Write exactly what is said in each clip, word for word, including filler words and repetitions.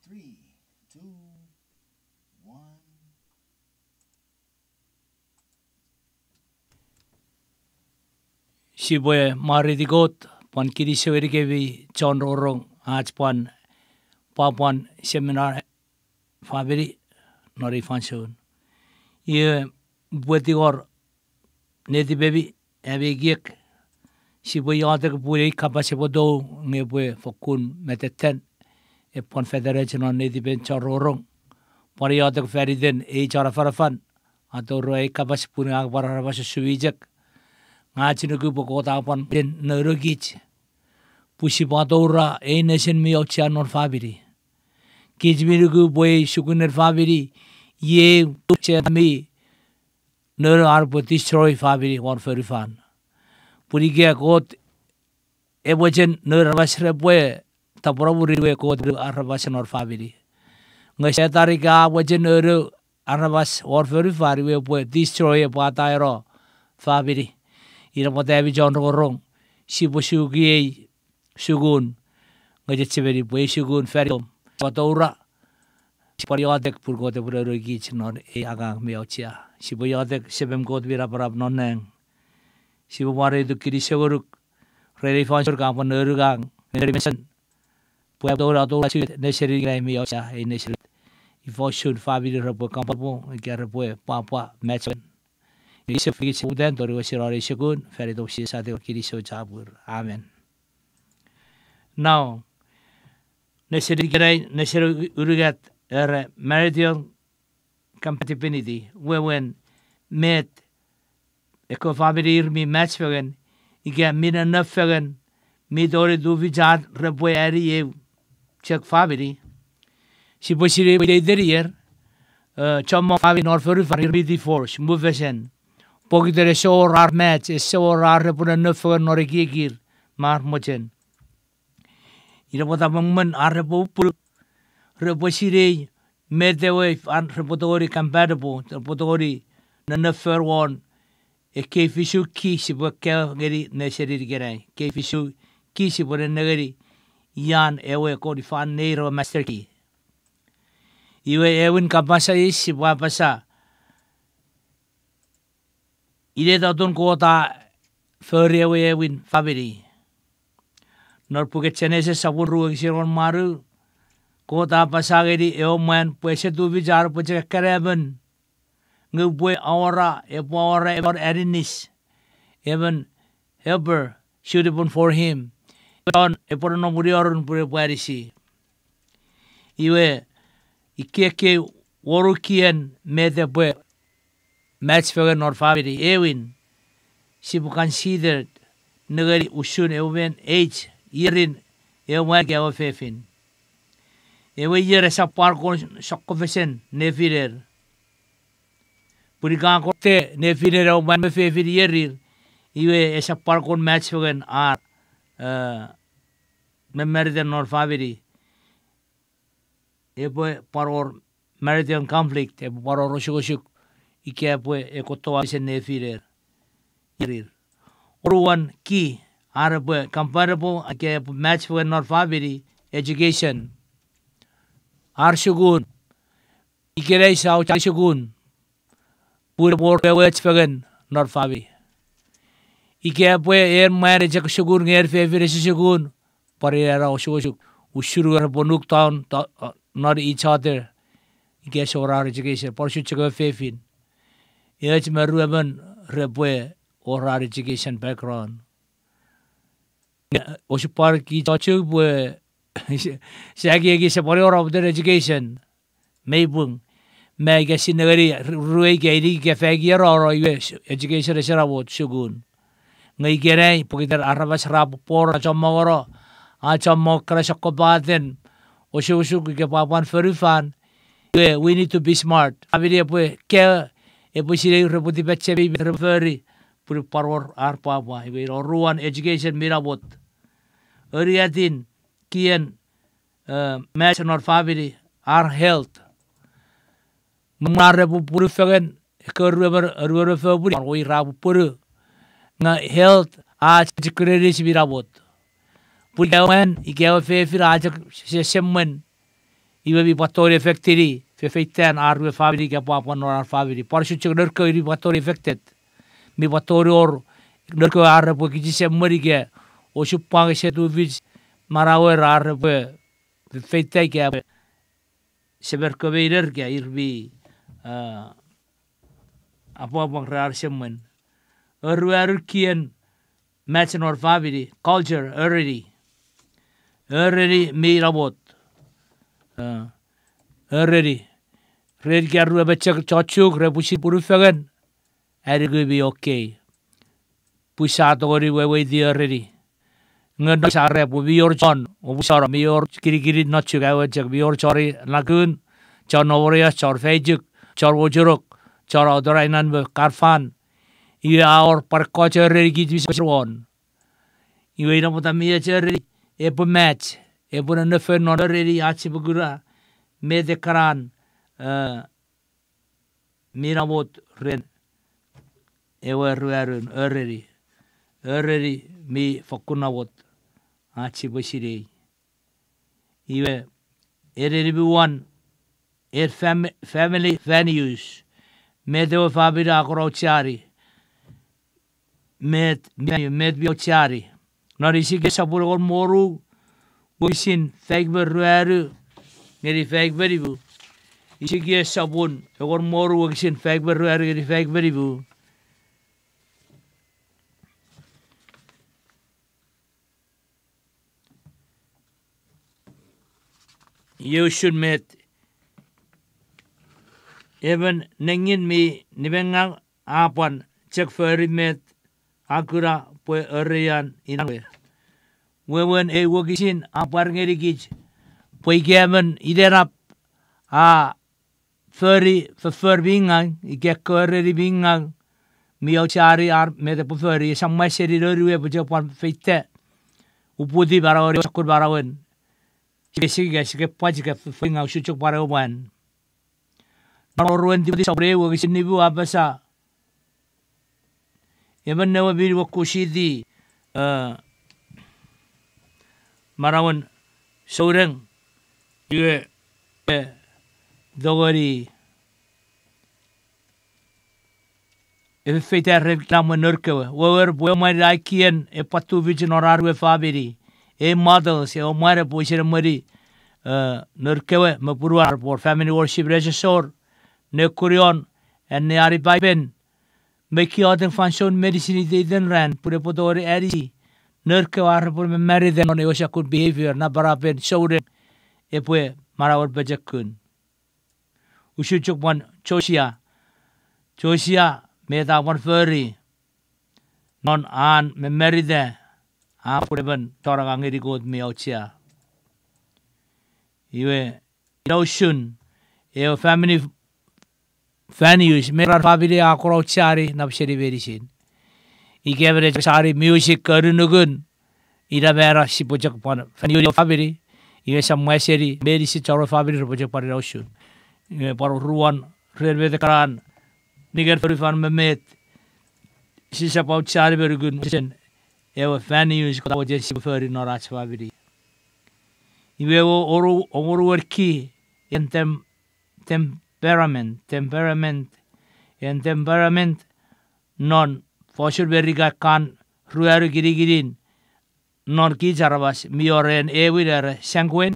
Three, two, one. Sipwe mwareiti Kot, pwan kinisou ngenikemi chon rongorong ach pwan pwapwan seminar famini non ei fansoun. Iwe, upwe tingor netipemi, ami ekiek, sipwe iotek pun ei kapas epwe tou nge epwe fokkun metetten, epwe pwan fetanoch non netipen chon rongorong. Pwan iotek faniten ei chon afanafan, a toura ei kapas pun ngang pwan aramas usun chok. Ngang ua nuku pwe Kot a pwan mochen nounokich pwe sipwe atoura ei nesen mi auchea non famini. Kich mi nuku pwe ei sukunen famini, iei chen mi nounou ar epwe destroy famini won fonufan. Pun ika Kot e mochen noun aramas repwe tapweno mwirin, iwe Kot noun aramas non famini. Nge Setan ika a mochen nounou aramas won fonufan, iwe epwe destroy, epwe ataeno famini. Ina pwata ami chon rongorong, sipwe suki ei sukun, nge chechemeni pwe ei sukun fan itom, sipwe atoura, sipwe iotek pun Kot epwe nounokich non ei angang mi auchea. Sipwe iotek, Semem Kot mi napanap non nang. Sipwe mwareituk, kinisou ngonuk ren ei fansoun ka pwan nounugang, neri mesen, pwe atoura, atoura chok nesenin ikenai mi auchea, ei nesen. Ifa usun famini repwe comfortable ika repwe pwapwa mach fengen. Iwe sipwe fiti sipwe utan tori wesen non ei sukun, fan itom Jises atewe kinisou chapur. Amen. Now, nesen ikenai, nesen unungat, era marital compatibility, wewen met ekkewe famini ir mi mach fengen, ika mi nonnom fengen, mi tongeni tufichin repwe ani eu chok famini. Sipwe sinei pwe iteiten ier, eh, chommong famini non fonufan ir mi divorce, mufesen. Pokiten ese wor ar mach, ese wor ar repwe nonnom fengen non ekiekir me ar mochen. Ina pwata me mwen ar repwe pupunu, repwe sinei met ewe an repwe tongeni compatible, repwe tongeni nonnom fengen won ekkei fisu key sipwe kaeo ngeni nesen ikenai. Ekkei fisu key sipwe nennengeni ian ewe konifan neir ewe master key. Iwe aewin kapas eis sipwe apasa, inet atun Kot a fori ewe aewin famini. Non puken Genesis sopun ru wokisin engon me wanu, Kot a apasa ngeni ewe mwan pwe ese tufich an epwe chok ekkana emon, nge upwe awora, epwe awora emon aninis, emon helper suitable for him. Chon epwe nonnom won iorun pun epwe anisi. Iwe, ikkei ekkei wonu kien met epwe mach fengen non famini. Aewin, sipwe consider nengeni usun ewe mwan age, ierin ewe mwan ika ewe fefin. Ewe ier esap pwan kon sokkofesen nefiner. Pun ika a kon te nefiner ewe mwan me fefin ierir, iwe esap pwan kon mach fengen ar, eh, me marital non famini. Epwe pwan wor marital conflict, epwe pwan wor osukosuk, ika epwe ekkoch toau seni nefiner ierir. Oruan key ar epwe compatible ika epwe mach fengen non famini, education. Ar sukun. Ikenai sia aucheani sukun pun epwe wor weweoch fengen non famini. Ika epwe en mwan e chok sukun nge en fefin ese sukun, pwan ina osukosuk, usun nge repwe look down, uh, non each other. Ika ese wor ar education, pwan usun chok ewe fefin. Eoch me ruemon repwe wor ar education background. Nge, osupwang kich chok pwe, sia ekieki ese pwan wor ar pweten education. Mei pung. Me ika sinei ngeni ru-, ruei ika inik ika fan ika ro, ro iwe s-, education ese namot sukun. Nge ikenai, pokiten aramas ra popor, a chommongono, a chommong kana sokkopaten osukosuk ika pwapwan fonufan, iwe, we need to be smart. Famini epwe kaeo, epwe sinei repwe tipachem me met repwe fori, pun epwe pwan wor ar pwapwa. Iwe, oruan education mi namot. Oruatin kien, eh, mach non famini, ar health. Mwen ar repwe pupunu fengen, ekkewe ruemon, ruemon fopun, pwan wor ra pupunu. Nge health, ach chok kunenis mi namot. Pun ika ewe mwan ika ewe fefin a chok se-, semwen, Iwe mi pwan tongeni affectini fefeitan ar we famini ika pwapwan non ar famini. Pwan usun chok nour kewe mi pwan tongeni affected. Mi pwan tongeni wor nour kewe ar repwe kich semwen ika osupwang ese tufich manauer ar repwe fefeita ika pwe semer kewe me iner ika ir mi, a, apwangapwang ren ar semwen. Oruanun kien mach non famini, culture, ereni. Ereni mi namot. A, ereni. Ren ika ruemon chok chon Chuuk, re pwisin pupunu fengen, a nuku mi okay. Pwe sa tongeni weweiti ereni. Nge no sa era pwe mi wor chon, omusano, mi wor kinikinin non Chuuk, aewin chok mi wor chon Nakkun, chon Nomorias, chon Feichuk, chon Wochunuk, chon Outer Island me Kafan. Iwe a wor pwan ekkoch ereni kich mi sopweno won. Iwe ina pwata mi och ereni epwe mach, epwe nonnofen non ereni ach sipwe kuna met ekkanan, e, mi namot ren ewe ruanun ereni. Ereni mi fokkun namot ach sipwe sinei. Iwe, ereni mi won, en fam-, family values. Met ewe famini a kon aucheani. Met, met mi aucheani. Non Isikiel sopun engon me wonu, wokisin faik me ruanu ngeni faik me nimu. Isikiel sopun engon me wonu, wokisin faik me ruanu ngeni faik me nimu. Iei usun met emon nengin mi nimengau a pwan chok fori met a kuna pwe oreian inan we. Wewen ei wokisin a pwar ngenikich pwe ika emon inenap a fori foffor mi ngau, ika ekkewe ereni mi ngau, mi aucheani ar met epwe fori, esap mwa seni noun we epwe chok pwan feita uputiw manaueni sokkun manauen. Sike, sike, sike pwach ika foffor mi ngau usun chok pwan ewe mwan. Non oruen Timoti sopun eu wokisin nimu a apasa, emon newe mi niwokusiti, e, manauen souneng, iwe, e, tongeni efefeita ren kinamwen nour kewe. Wewen pwe ewe mwan a kien epwe tufich non ar we famini. Ei models, ewe mwan epwe wisen emweni, e, nour kewe me punuan ar repwe wor family worship nesosor, nekunion, anneani Paipen, me kioten fansoun meinisin iteiten ran pun epwe tongeni anisi nour kewe ar repwe mamarita non ewe sokkun behavior, napanapen souneng, epwe manauen pochokun. Usun chok pwan Josia. Josia, met a pwan fori non an mamarita, a pun emon chon angang ngeni Kot mi auchea. Iwe, ina usun, ewe famini values, met ar famini a kon aucheani nap seni meinisin. Ika emon echok sani music, konunukun, ina mano sipwe chok pwan valueni ewe famini, iwe esap mwa seni meinisin chon ewe famini repwe chok pwan ina usun. Iwe pwan oruan ren met ekkanan, ningen fonufan me met, sisap aucheani me nukun usun ewe values Kot a mochen sipwe fori non ach famini. Iwe ewe oru-, oruan ki, en tem-, temperament, temperament, en temperament, non fosun Merika kan ruanu kinikinin, non kich aramas mi wor en ewin era sanguine.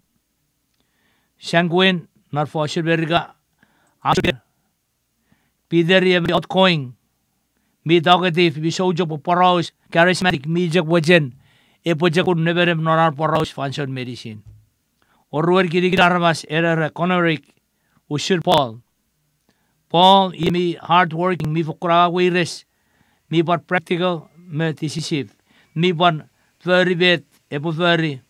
Sanguine, non fosun Merika, a Peter, Peter i emon outgoing, mi talkative, mi sou chok pwe poraus, charismatic, mi chok mochen epwe chok kun nemenem non an poraus fansoun meinisin. Oruan kinikinin aramas en era choleric, usun Paul. Paul i mi hard working, mi fokkun angang weires, mi pwan practical me decisive, mi pwan fori met epwe fori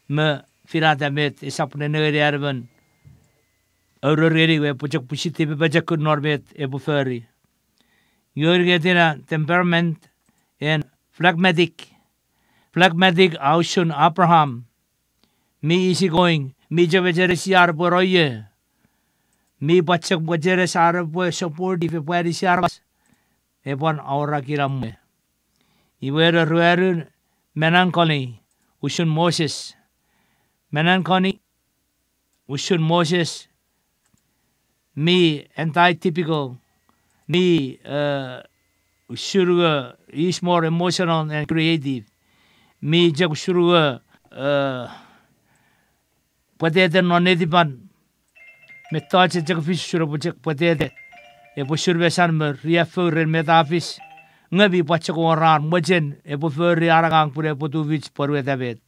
me finata met esap nenengeni an emon aurour ngeni we epwe chok pwisin tipepochokun non met epwe fori. Iwe ngetina temperament en phlegmatic. Phlegmatic a usun Abraham. Mi easygoing, mi chok mecheres ia repwe roie. Mi pwan chok mecheres ar repwe supportive, epwe anisi aramas, epwe awora kinamwe. Iwe ena ruanun melancholy, usun Moses. Melancholy, usun Moses, mi anti-typical, mi, eh, usun nge, is more emotional and creative. Mi chok usun nge, eh, pwetete non netipan, mettoch chok fis usun epwe chok pwetete. Epwe usun mesan me riaffou ren met a fis. Nge mi pwan chok wor an mochen epwe fori an angang pun epwe tufich pwonueta met.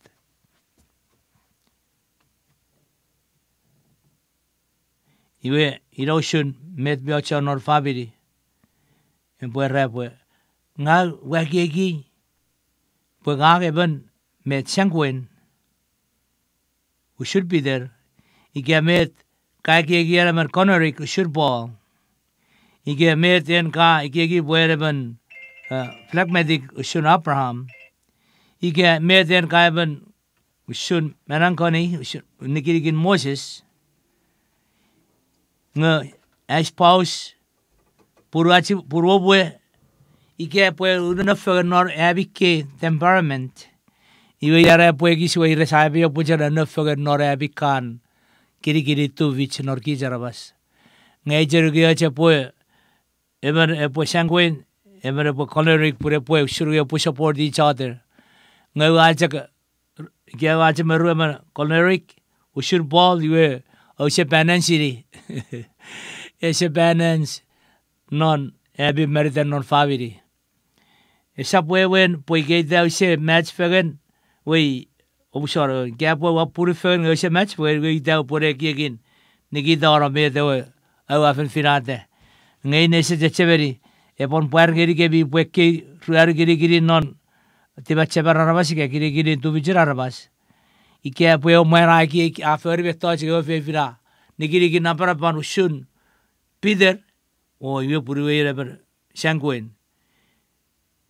Iwe, ina usun met mi auchea non famini. Epwe era pwe, ngang ua ekieki pwe ngang emon met sanguine usun Peter, ika met ka ekieki an emon choleric usun Paul, ika met en ka ekieki pwe en emon, eh, phlegmatic usun Abraham, ika met en ka emon usun melancholy, usun nikinikin Moses, nge as spouse, punuachi, punuom we, ika pwe ununofengen non ami kei temperament. Iwe ina pwe ekis we ira sa ami opuchel nofengen non ami kan kinikinin tufich non kich aramas. Nge ichenukioch epwe emon epwe sanguine, emon epwe choleric, pun epwe usun nge epwe support each other. Nge ua chok, ika ua chok me ru emon choleric usun Paul, iwe ouse balance-ini. Ese balance non ami maritan non famini. Esap wewen pwe ika ita ouse match fengen, we, omusano, ika pwe ua pupunu fengen nge ouse match fengen, we ita oupwe ne ekiekin nikitano met ewe aua fen finata. Nge ina ese chechemeni, epwe pwar ngenikemi pwe ekkei ruanu kinikinin non tipachemen aramas ika kinikinin tufichin aramas, ika pwe ewe mwan a ekieki, a fori mettoch nge ewe fefin a nikinikin napanapan usun Peter, o iwe punuei emon sanguine.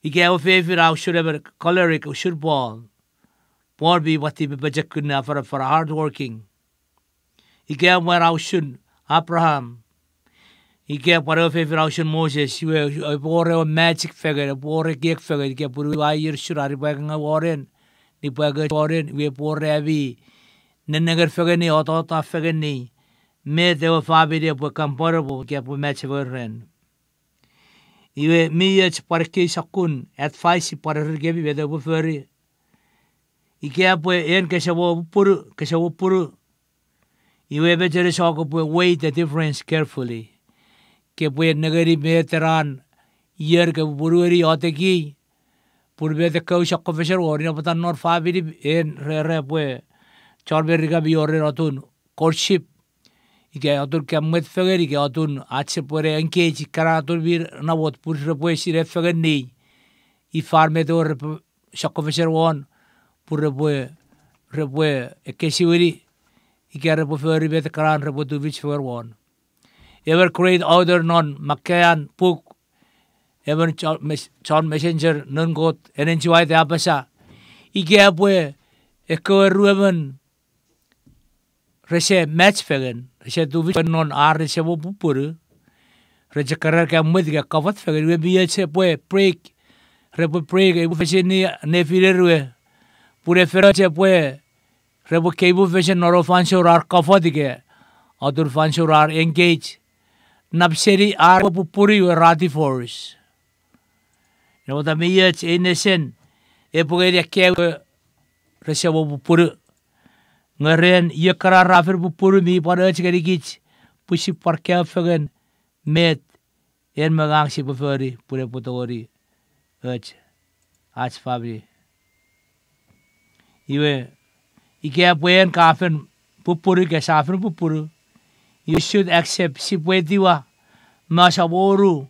Ika ewe fefin a usun emon choleric usun Paul, Paul mi pwan tipepochokun ne afanafana, hard working. Ika ewe mwan a usun Abraham, ika pwan ewe fefin a usun Moses, iwe epwe wor ewe magic fengen, epwe wor ekiek fengen, ika punuei a ier usun, a nipwakingaw won en, nipwakoch won en, iwe epwe wor ami nenengen fengeni, otota fengeni, met ewe famini epwe compatible, ika epwe match fengen ren. Iwe mi och pwan ekkei sokkun advice pwan erenikemi met oupwe fori. Ika pwe en kese mo pupunu, kese mo pupunu, iwe mecheres o kopwe weigh the difference carefully. Kopwe nengeni met ena ier kopwe punueni, iotekii, pun met ekkewe sokkofesen won, ina pwata non famini en re, repwe, chon Merika mi wor ren atun courtship, ika atun ka mwet fengen, ika atun ach sipwene engage, ikkana atun mi namot pun repwe sinei fengeni ifan met ewe repwe sokkofesen won, pun repwe, repwe ekkesiwini, ika repwe fori met ekkana repwe tufich fengen won. Ewe great author non Makkaian puk, emon John Mes-, John Messenger, noun Kot, Ellen G. White, a apasa, ika pwe ekkewe ruemon rese match fengen, rese tufich fengen non ar rese mo pupunu, re chok keran ka mwet ika kafat fengen, iwe mi och repwe break, repwe break, epwe fesen nefiner we, pun efenoch epwe, repwe keimu fesen non ewe fansoun ar kafat ika atun fansoun ar engage. Nap seni ar pwe pupunu iwe ra divorce. Ina pwata mi och ei nesen, epwe ngeni ekkewe rese mo pupunu. Nge ren iekana ra fen pupunu mi pwan och ngenikich pwe sipwe pwan kaeo fengen met en me ngang sipwe fori pun epwe tongeni och ach famini. Iwe, ika pwe en ka fen pupunu ika sa fen pupunu, you should accept sipwe etiwa me asamonu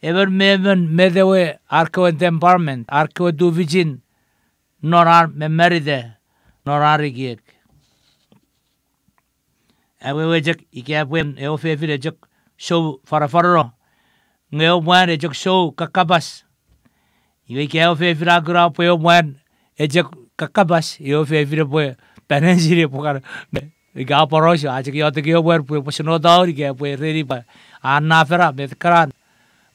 emon me emon met ewe ar kewe temperament, ar kewe tufichin non ar mamarita, non ar ekiek. Awewe chok, ika pwe ewe fefin e chok sou fanafanano, nge ewe mwan e chok sou kakapas. Iwe ika ewe fefin a kuna pwe ewe mwan e chok kakapas, ewe fefin epwe panensin epwe kan, me, ika a poraus, a chok iotek ewe mwan pwe epwe senotaun, ika epwe ereni pwe a nafana met kanan,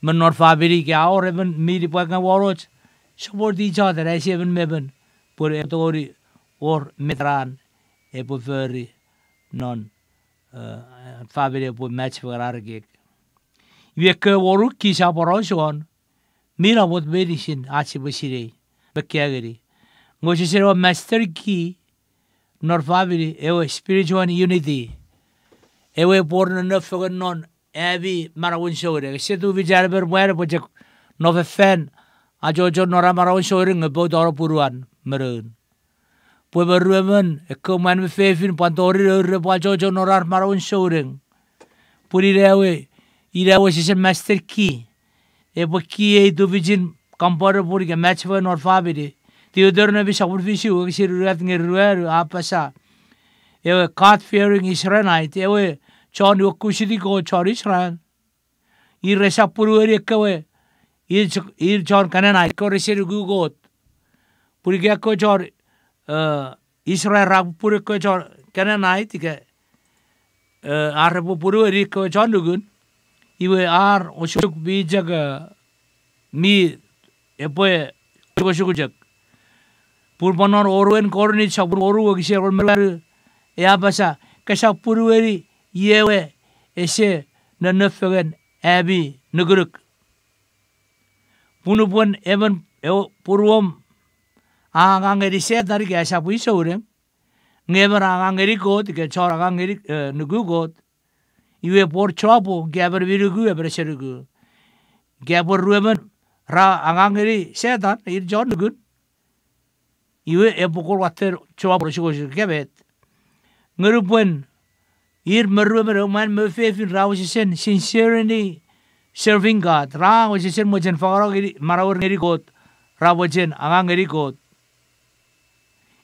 me non famini ika a wor emon mi nipwakingaw won och, support each other, ese emon me emon, pwe epwe tongeni wor met ena epwe fori non, eh, famini epwe match fengen ar ekiek. Iwe ekkewe wonu ki sia poraus won, mi namot meinisin ach sipwe sinei me kaeo ngeni. Nge wesewesen ewe master key non famini ewe spiritual unity. Ewe epwe wor nonnom fengen non ami manauen souneng. Ese tufich an emon mwan epwe chok nofefan achocho non an manauen souneng nge poutano punuan me noun. Pwe me ruemon ekkewe mwan me fefin pwan tori nour repwe achocho non ar manauen souneng. Pun ina ewe, ina ewe wesewesen master key. Epwe key ei tufichin compatible ika match fengen non famini. Deuteronomi sopun fisu wokisin unungat ngeni ruanu a apasa, ewe God-fearing Israelite, ewe chon nuokusiti Kot chon Israel, ir resap punueni ekkewe, ir ch-, ir chon Canaanite, ekkewe rese nuku Kot. Pun ika ekkewe chon, eh, Israel ra pupunu ekkewe chon Canaanite ika, eh, ar repwe punueni ekkewe chon nukun, iwe ar osukosuk mi chok, eh, mi epwe osukosuk chok. Pun pwan non oruen Korint sopun wonu wokisin engon me ruanu, e apasa, kesap punueni ie we ese nonnom fengen ami nukunuk. Pun nupwen emon, ewe punuom a angang ngeni Setan ika esap i souneng, nge emon a angang ngeni Kot ika chon angang ngeni, eh, nuku Kot, iwe epwe wor trouble ika emon mi nuku emon ese nuku. Ika epwe ruemon ra angang ngeni Setan, ir chon nukun, iwe epwe kon watte trouble, osukosuk ika met. Nge nupwen ir me ruemon, ewe mwan me fefin, ra wesewesen sincerely serving God, ra wesewesen mochen fangeno ngeni, manauer ngeni Kot, ra mochen angang ngeni Kot,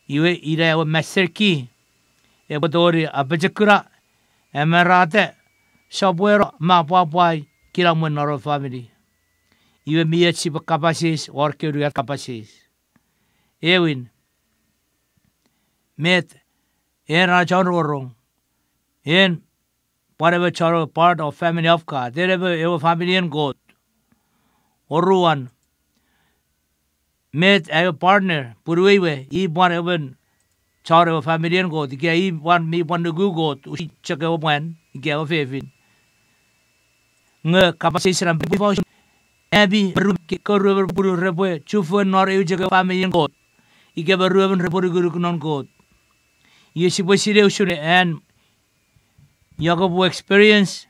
iwe ina ewe master key epwe tongeni apochokuna, amarata, sopweno me apwapwai kinamwen non ewe famini. Iwe mi och sipwe kapas eis, wor kewe unungat kapas eis. Ewin, met, en a chon rongorong, en pwan ewe chon ewe part of family of God, en ewe, ewe family en Kot. Oruan, met ewe partner, punuei we, i pwan emon chon ewe family en Kot, ika i pwan mi pwan nuku Kot, usun chok ewe mwan ika ewe fefin. Nge kapas eis ena pwe ifa usun ami ru-, ke-, kewe ruemon pupunu repwe chufengen non eu chok ewe family en Kot, ika me ruemon repwe nukunuk non Kot. Iwe sipwe sinei usun an Jakob we experience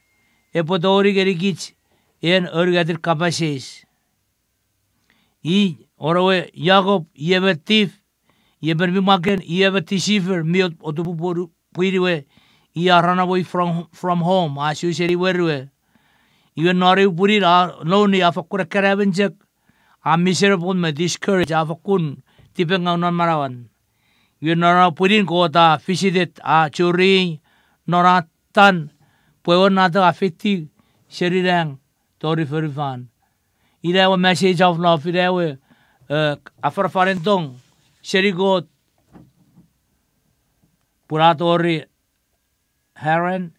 epwe tongeni ngenikich en unungatin kapas eis. I, onowe Jakob, i emon thief, i emon mi mwaken, i emon deceiver, mi ot-, otupu pwonu-, pwin we, i a run away from, from home, a su seni imwen we. Iwe non eu pwinin a lonely, a fokkun akkanaemon chok, a miserable me discouraged, a fokkun tipengau non manauan. Iwe non ena pwinin Kot a visited, a churi non an tan, pwe ewe nato a feitiw seni nang tori fonufan. Ina ewe message of love, ina ewe, eh, afanafanen tong seni Kot. Pun a tori Haran,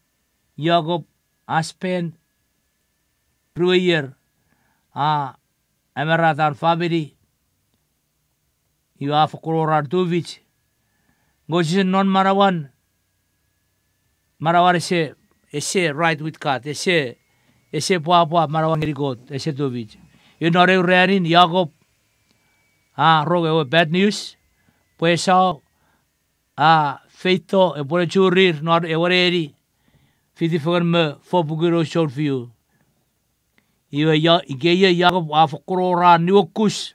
Jakob, husband, rue ier, a amarata an famini, iwe a fokkun wor ar tufich. Nge wesewesen non manauan, manauan ese, ese right with God, ese, ese pwapwa manauan ngeni Kot, ese tufich. Iwe non eu ranin Jakob a rong ewe bad news, pwe Esau a feito epwe ne churir non ewe neni, fiti fengen me fopuku noun sounfiu. Iwe ia-, ikeie Jakob a fokkun wor an niuokus.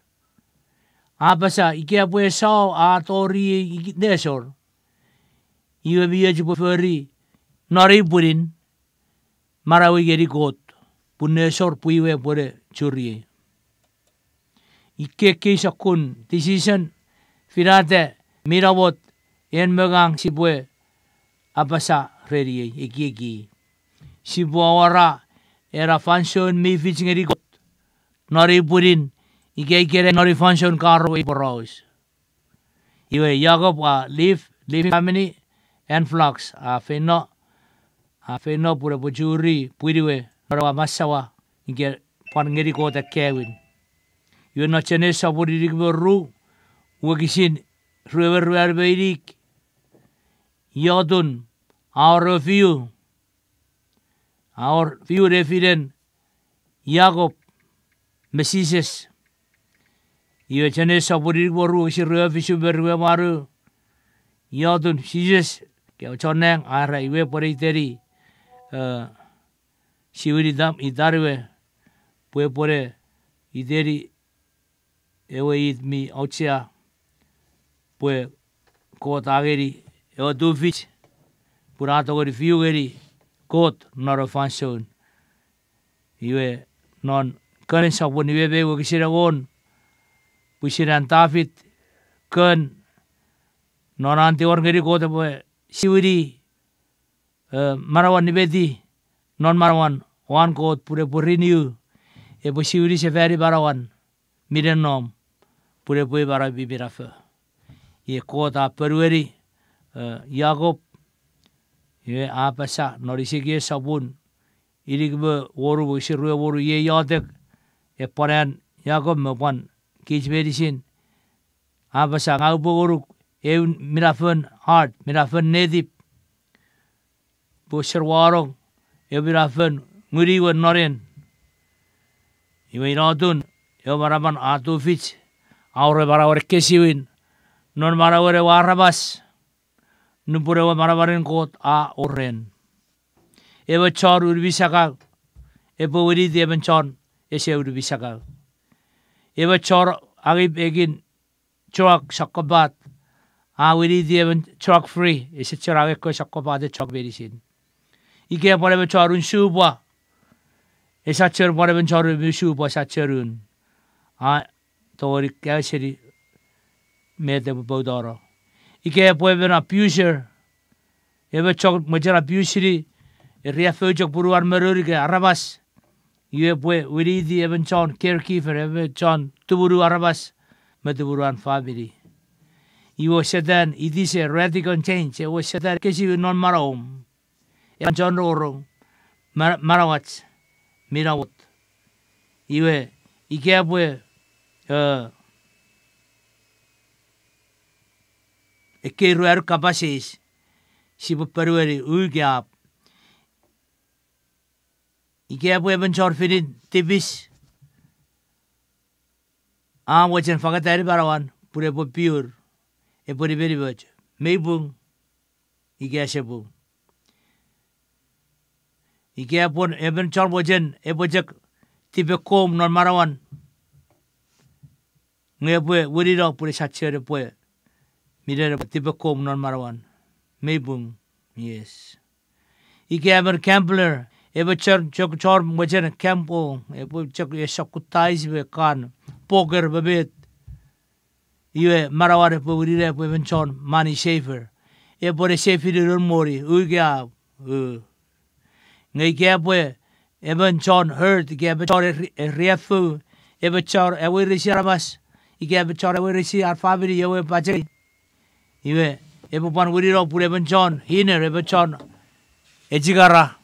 A apasa, ika pwe Esau a tori nesor, iwe mi och upwe fori non ei pwinin manauei ngeni Kot, pun nesor pwe iwe epwe ne churiei. Ikkei ekkei sokkun decision, finata, mi namot, en me ngang sipwe apasa reniei, ekieki. Sipwe awora ena fansoun mi fich ngeni Kot non ei pwinin, ika ikenai non ei fansoun ka rong ei poraus. Iwe Jakob a leave, leaving family and flocks, a feino, a feino pun epwe churi pwin we non ewe masawa, ika pwan ngeni Kot akkaewin. Iwe non Genesis sopun inik me ru, wokisin rue me ruanu me inik, iotun a wor ewe fiu, a wor fiu nefinen Jakob me Jises. Iwe Genesis sopun inik me ru wokisin rue, fisu me rue me wanu, iotun Jises, kewe chon nang a era iwe pwe ne iteni, eh, siwini itan, itan we, pwe epwene iteni ewe it mi auchea, pwe Kot a ngeni ewe tufich, pun a tongeni fiu ngeni Kot non ewe fansoun. Iwe non Kon sopun nimu me ew wokisin engon, pwisin an Tafit Kon, non an tingor ngeni Kot epwe siwini, eh, manauan, nimeti non manauan, wan Kot pun epwe renew, epwe siwini sefani manauan minen nom, pun epwe manau mi minafo. Iwe Kot a ponueni, eh, Jakob, iwe a apasa non Esekiel sopun inik me wonu wokisin rue me wonu, iei iotek, e pwan an Jakob me pwan kich meinisin. A apasa, ngang upwe ngonuk eu minafon heart, minafon netip, pwe ousap wanong eu minafon ngun we non en. Iwe ina atun ewe manaman a tufich, a wor ewe manauen ekkesiwin non manauen ewe aramas, nupwen ewe manamanen Kot a wor ren. Emon chon unumi sakau epwe winiti emon chon ese unumi sakau. Emon chon angei pekin drug sokkopat a winiti emon drug free, ese chon angei ekkewe sokkopaten drug meinisin. Ika pwan emon chon un supwa, esap chon pwan emon chon mi supwa, esap chon un, a tongeni kaeo seni met epwe poutano. Ika pwe emon abuser, emon chon mochen abuseni, e riaffou chok punuan me noun ika aramas, iwe epwe winiti emon chon caregiver, emon chon tumunu aramas me tumunu an famini. Iwe Setan, it is a radical change, ewe Setan ekkesiwin non manauom. Emon chon rongorong, ma-, manauach mi namot. Iwe, ika pwe, eh, ekkei ruanu kapas eis, sipwe ponueni uk ap. Ika pwe emon chon finin tipis, a mochen fangeta ngeni manauan pun epwe pure, epwe nimenimoch, mei pung ika ese pung. Ika pwe emon chon mochen epwe chok tipekkoum non manauan, nge epwe winino pun esap chon epwe, minen epwe tipekkoum non manauan, mei pung, yes. Ika emon gambler, epwe chok, chok chon mochen gamble, epwe chok e sokkutais me kan poker me met. Iwe manauan epwe winino pwe emon chon money saver, epwe ne save-ini noun moni, uk a, u. Nge ika pwe emon chon hurt, ika emon chon eri-, eriaffou, emon chon aweiresi aramas, ika emon chon aweiresi ar famini, ewe pachei. Iwe, epwe pwan winino pun emon chon sinner, emon chon echikara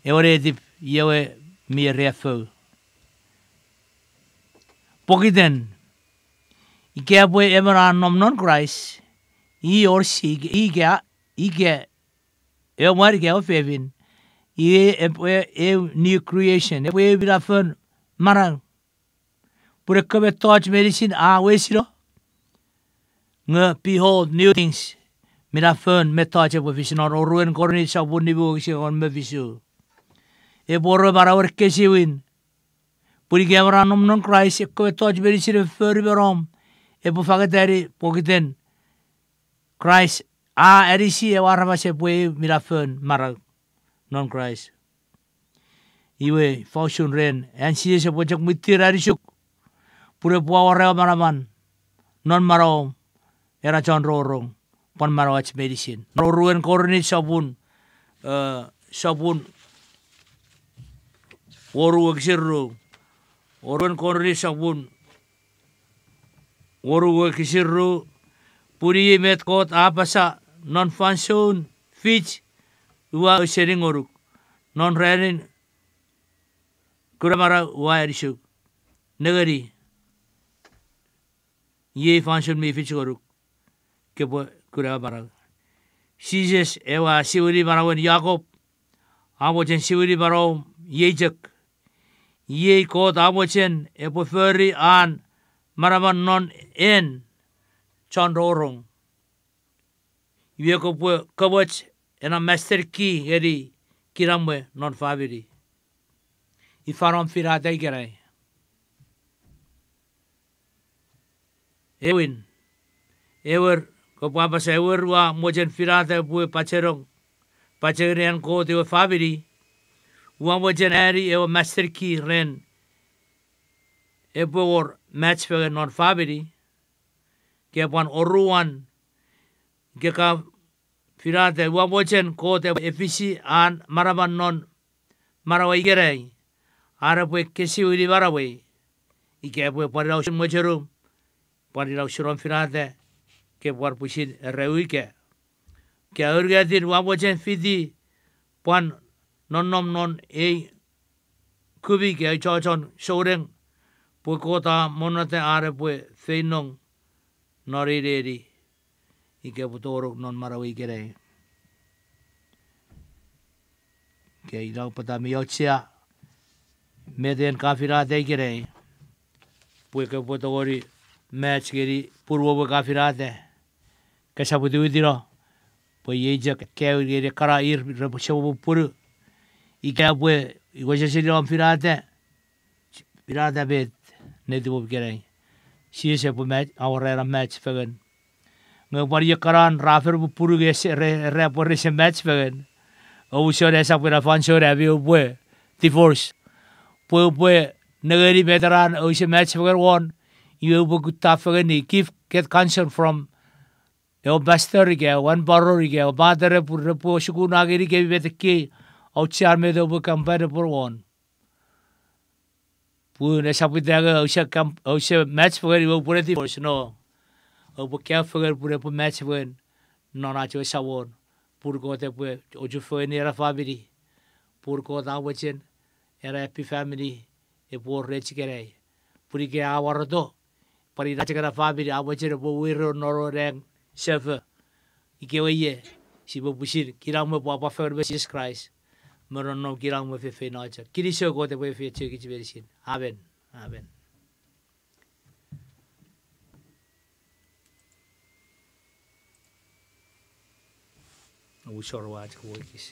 ewe netip, i ewe mi eriaffou. Pokiten, ika pwe emon a nom non Kraist, i wor si-, ika, ika ewe mwan ika ewe fefin, i epwe eu new creation, epwe eu minafon manau. Pun ekkewe mettoch meinisin a wesino, nge behold, new things, minafon mettoch epwe fis non Oruen Korint sopun nimu wokisin engon me fisu. Epwe wor manauen ekkesiwin. Pun ika emon a nom non Kraist, ekkewe mettoch meinisin epwe fori me nom, epwe fangeta ngeni pokiten Kraist a anisi ewe aramas epwe eu minafon manau non Kraist. Iwe, ifa usun ren an Jises epwe chok mwitir anisuk, pun epwe awora ewe manaman non manauom, ena chon rongorong, pwan manauach meinisin. Non Oruen Korint sopun, eh, sopun wonu wokisin ru. Oruen Korint sopun wonu wokisin ru, pun iei met Kot a apasa, non fansoun fich ua ausening ngonuk, non ranin kunamanau ua anisuk. Nengeni, iei fansoun mi fich ngonuk, kopwe kuna manau. Jises ewe a siwini manauen Jakob, a mochen siwini manauom iei chok. Iei Kot a mochen epwe fori an manaman non en chon rongorong. Iwe kopwe komoch ena master key ngeni kinamwe non famini. Ifa om finata ikenai? Ewin, ewer, kopwe apasa ewer, ua mochen finata pwe pachenong, pachengeni an Kot ewe famini, ua mochen ani ewe master key ren epwe wor match fengen non famini. Ika pwan oruan, ika ka finata, ua mochen Kot epwe efisi an manaman non manauei ikenai, are epwe ekkesiwini manauei, ika epwe pwan ina usun mochenum, pwan ina usun om finata, ika pwan pwisin ereu ika. Ika aunungatin, ua mochen fiti pwan nonnom non ei kumi ika ei chochon souneng, pwe Kot a monnota are epwe feinong non ei neni, ika epwe tonong non manauei ikenai. Ika ina pwata mi auchea met en ka finata ikenai, pwe kopwe tongeni match ngeni punuom we ka finata. Kosap witiwitino pwe iei chok kaeo ngeni ekkana ir repwe semom pupunu. Ika pwe iwe seseni om finata, finata met netipom ikenai. Jises epwe ma-, awora ena match fengen. Nge pwan iei ekkana ra fen pupunu nge ese, re, ra pwe rese match fengen. Ousona esap ena fansoun ami oupwe divorce. Pwe oupwe nengeni met ena ouse match fengen won, iwe oupwe kutta fengeni, give get counsel from ewe pastor ika ewe emperor ika ewe patere pun repwe sukuna ngenikemi met ekkei auchean met oupwe compatible won. Pun esap ita nge ouse kam-, ouse match fengen iwe oupwe ne divorce, no. Oupwe kaeo fengen pun epwe match fengen non ach ewe Samon. Pun Kot epwe ochufengeni ena famini. Pun Kot a mochen ena happy family epwe wor rech ikenai. Pun ika a waroto, pwan ina chok ena famini a mochen epwe weri non nang sefo. Ikewe ie, sipwe pwisin kinamwe pwapwa fengen me Jises Kraist, me nonnom kinamwe feinfeino chok. Kinisou, Kot epwe efeiochu kich meinisin. Amen. Amen. Ousona ach kowekis.